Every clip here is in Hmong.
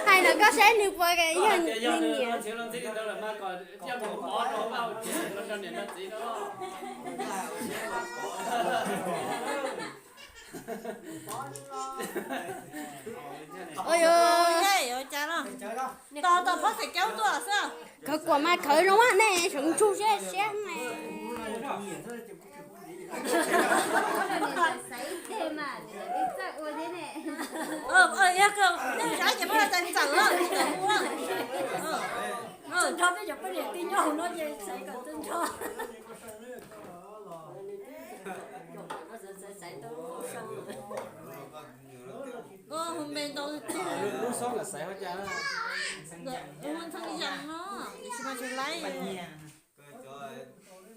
Hais no koj saib nws puas yog nws nyiam. Tos tos phob xeem kaub tuaj xwb. Khawv kuam mas khawv zoo nej seev ntsuj siab siab. Nrov peb cov poj niam tij nyob hauv no ces xaiv kom txawj nrog. Koj hu npe ntau tiag. Lub xob lam xaiv hov cas. Hu ntxhee yas no, tiam sis mas tsis laib.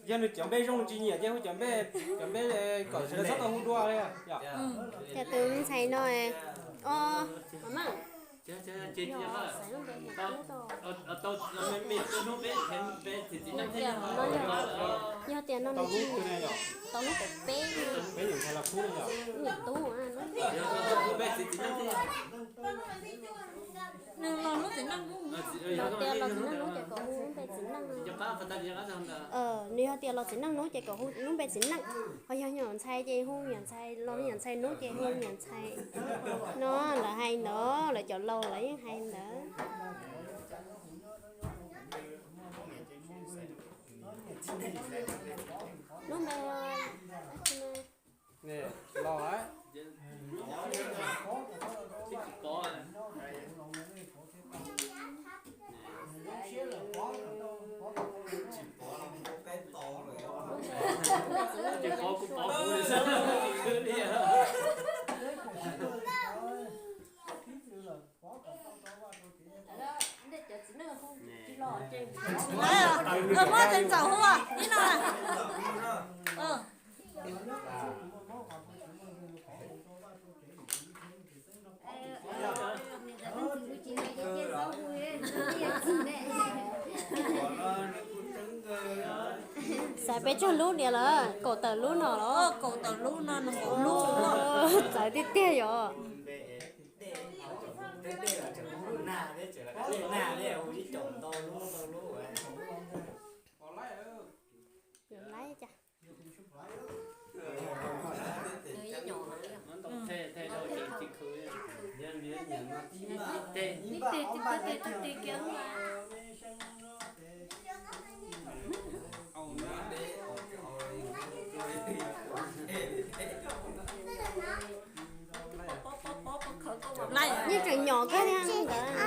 Yog nws cov npe zoo tsis nyiam ces hu cov npe, cov npe kom tsis txhob tau hu dua li. Cov tus ntxhais no, o, yog tias no nws tsis tau hnub pem peb, nyuam tub, nws los hnub txiv neej, los tias los txiv neej hnub ces kom hu lub npe txiv neej. Nws yog tias los txiv neej hnub ces kom hu lub npe txiv neej, ho yog nyuam ntxhais ces hu nyuam ntxhais, los nyuam ntxhais hnub ces hu nyuam ntxhais. No lawv hais ntawd, lawv cov laus lawv yeej hais ntawd. Lub npe los Muab tes ntxaum hu ib no. Xaiv peb tsawg lub niam lawm, kaum tawm lub no los? Kaum tawm lub no, nws kaum lub. Txawv tiag tiag yom. Laib cas. Yeej tseem nyom kawg thiab ntawd.